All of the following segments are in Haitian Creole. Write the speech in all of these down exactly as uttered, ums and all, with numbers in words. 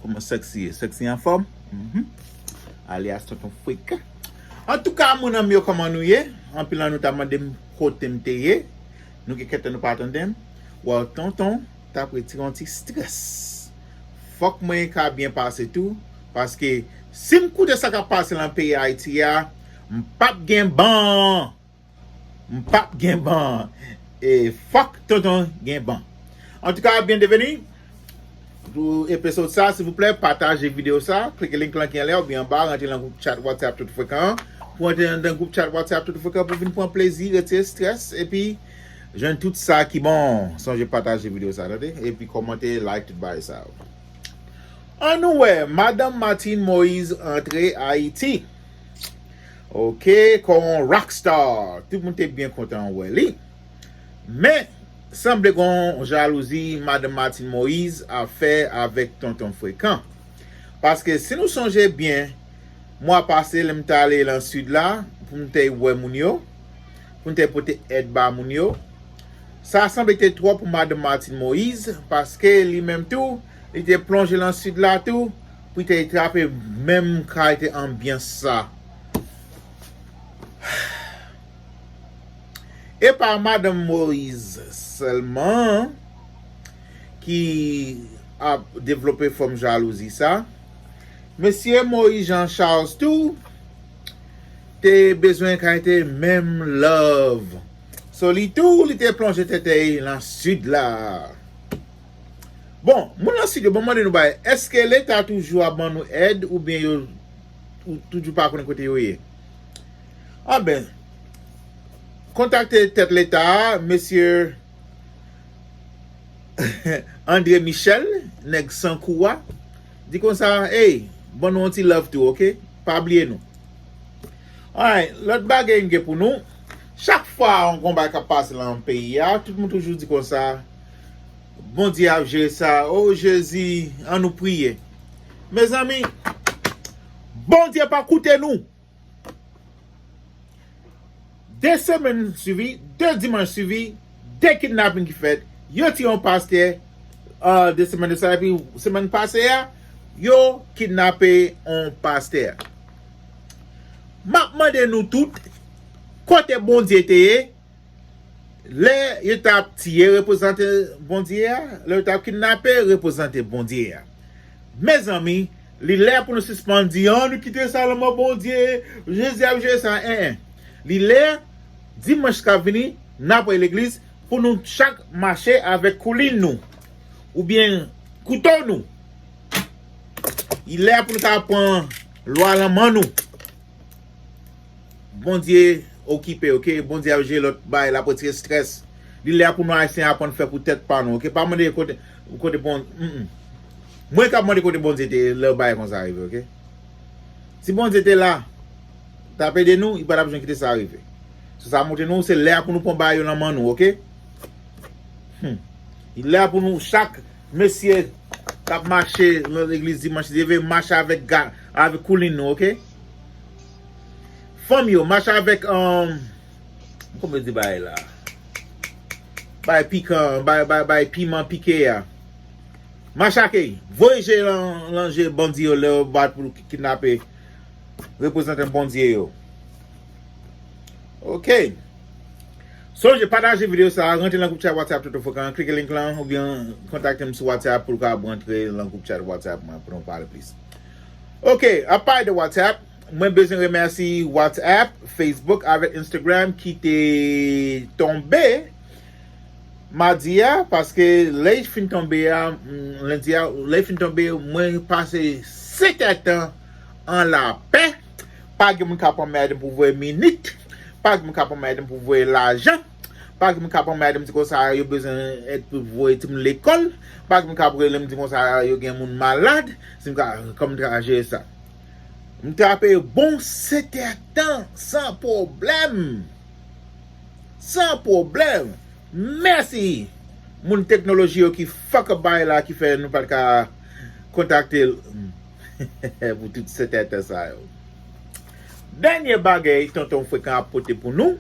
Kòman Sexy ye? Sexy anfòm? Mhm. Alias Tonton Frekan. Antouka, moun an m yo, kòman nou ye? Anpil nan nou ta mande m kote m te ye. Nou gen kèk tan nou pa tande m. Well, Tonton t ap retire yon ti strès. Fòk mwen ka byen pase tou, paske si m koute sa k ap pase nan peyi Ayiti a, m p ap gen ban. M p ap gen ban. E fòk Tonton gen ban. Antouka, byenveni pou epizòd sa, silvouplè, pataje videyo sa, klike link lan ki anlè oubyen anba, rantre nan gwoup chat WhatsApp Tonton Frekan an. Pou rantre nan gwoup chat WhatsApp Tonton Frekan pou vin pran plezi, retire strès, epi jwenn tout sa ki bon. Sonje pataje videyo sa, tande? Epi kòmante, like, tout bagay sa yo. Ann nou wè, Madanm Martine Moïse antre Ayiti. Oke, kon yon rockstar. Tout moun te byen kontan wè li. Men, sanble gon jalouzi Madanm Martine Moïse ap fè avèk Tonton Frekan. Paske si nou sonje byen, mwa pase, lè m t ale nan sid la, pou m te wè moun yo, pou m te pote èd ba moun yo, sa sanble te twòp pou Madanm Martine Moïse, paske li menm tou, li te plonje nan sid la tou, pou li te trape menm kalite anbyans sa. E pa Madanm Moïse sèlman ki ap devlope fòm jalouzi sa. Mesye Moïse Jean Charles tou te bezwen kalite menm love. So, li tou, li te plonje tèt li nan sid la. Bon, moun nan sid yo, bon, mande nou bagay, èske Leta toujou ap ban nou èd oubyen yo, ou toujou pa konnen kote yo ye? Anben, kontakte tèt Leta a, mesye André Michel, nèg san kou a, di konsa, ey, ban nou yon ti love tou, oke? Pa bliye nou. Alright, lòt bagay m gen pou nou. Chak fwa yon konba k ap pase nan peyi a, tout moun toujou di konsa, Bondye ap jere sa. O Jezi, ann nou priye. Mezanmi, Bondye pa koute nou. De semèn swivi, de dimanch swivi, de kidnaping ki fèt. Yo tiye yon pastè, ah, de semèn de sa, epi semèn pase a, yo kidnape yon pastè. M ap mande nou tout, kote Bondye te ye? Lè yo t ap tiye reprezante Bondye a, lè yo t ap kidnape reprezante Bondye a. Mezanmi, li lè pou nou sispann di, "An, nou kite sa nan men Bondye, Jezi ap jere sa." En, en. Li lè, dimanch k ap vini, n ap al legliz, pou nou chak mache avèk koulin nou, oubyen kouto nou. Li lè pou nou ka pran lwa nan men nou. Bondye okipe, oke? Bondye ap jere lòt bagay, l ap retire strès. Li lè pou nou Ayisyen aprann fè pou tèt pa nou, oke? Pa mande kote, kote Bon-, mm, mm. Mwen k ap mande kote Bondye te ye lè bagay konsa rive, oke? Si Bondye te la, t ap ede nou, li pa t ap janm kite sa rive. So, sa montre nou, se lè pou nou pran bagay yo nan men nou, oke? Hmm. Li lè pou nou chak mesye k ap mache nan legliz dimanch, leve mache avèk ga-, avèk koulin nou, oke? Fanm yo, mache avèk, um, kòman yo di bagay la? Bagay pikan, bagay, bagay, bagay piman pike a. Mache ak, voye je lan, lan je bandi yo lè yo bat pou ki-, kidnape reprezantan Bondye yo. Oke. Sonje pataje videyo sa a, rantre nan gwoup chat WhatsApp Tonton Frekan, klike link lan oubyen kontakte m sou WhatsApp pou w ka rantre nan gwoup chat WhatsApp mwen pou nou pale plis. Oke, ap pale de WhatsApp, mwen bezwen remèsye WhatsApp, Facebook avèk Instagram ki te tonbe madi a, paske lè l fin tonbe a, mm, lendi a, lè l fin tonbe, mwen pase senk èdtan an lapè. Pa gen moun k ap anmède m pou voye minit. Pa gen moun k ap anmède m pou voye lajan. Pa gen moun k ap anmède m di konsa yo bezwen èd pou voye timoun lekòl. Pa gen moun k ap rele m di konsa yo gen moun malad. Si m ka, kòman m ta ka jere sa? M trape bon senk èdtan san pwoblèm. San pwoblèm. Mèsi moun teknoloji yo ki fuck up bagay la ki fè nou pa t ka kontakte l pou tout senk èdtan sa yo. Dènye bagay Tonton Frekan ap pote pou nou.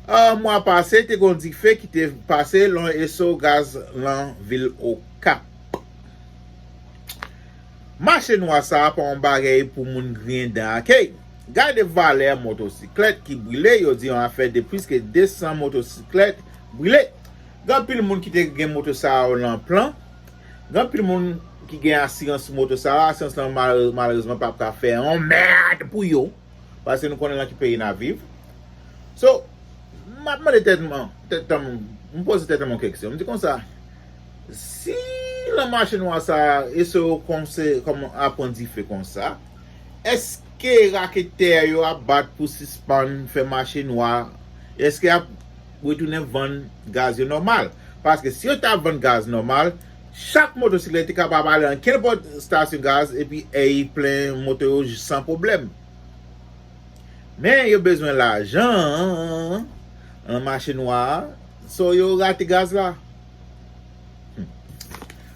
Ah, mwa pase, te gon dife ki te pase lan eso gaz lan vil Okap. Mache nwa sa a pa yon bagay pou moun griyen dan ake. Gade valè motosiklèt ki brile, yo di yon afè de plis ke de san motosiklèt brile. Gen anpil moun ki te gen moto sa a yo nan plan. Gen anpil moun ki gen asirans sou moto sa a, asirans lan mal- malerezman p ap ka fè yon mèd pou yo. Paske nou konnen nan ki peyi n ap viv. So, m ap mande tèt mwen, tèt mwen, m poze tèt mwen yon keksyon. M di konsa, si nan mache nwa sa a, e se yo konse- kòm aprann dife konsa, èske raketè yo ap bat pou sispann fè mache nwa? Èske y ap retounen vann gaz yo nòmal? Paske si yo ta vann gaz nòmal, chak motosiklèt te kapab ale nan kenpòt estasyon gaz epi ey plen moto yo san pwoblèm. Men yo bezwen lajan nan mache nwa a, so yo rate gaz la. Hmm.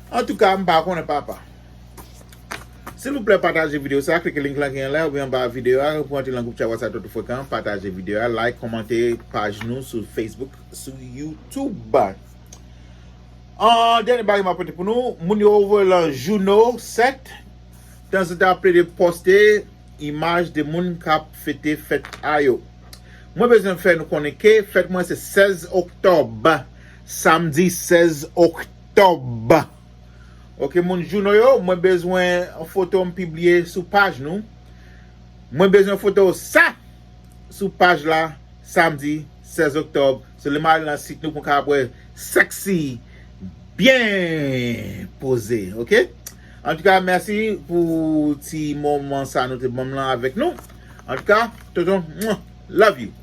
Antouka, m pa konnen papa. Silvouplè, pataje videyo sa, klike link lan ki anlè oubyen anba videyo a, pou antre nan gwoup chat WhatsApp Toto Frekan, pataje videyo a, like, kòmante paj nou sou Facebook, sou YouTube. An dènye bagay m ap pote pou nou, moun yo voye lan Juno sèt, tanzantan ap plede poste imaj de moun k ap fete fèt a yo. Mwen bezwen fè nou konnen ke fèt mwen se sèz oktòb, samdi sèz oktòb. Ok, moun Juno yo, mwen bezwen foto m pibliye sou paj nou. Mwen bezwen foto sa sou paj la, samdi sèz oktòb. Se lè m ale nan sit nou pou m kapab wè sexy byen poze, ok? Antouka, mèsi pou ti moman sa nou te ban m lan avèk nou. Antouka, Toto, mwah, love you.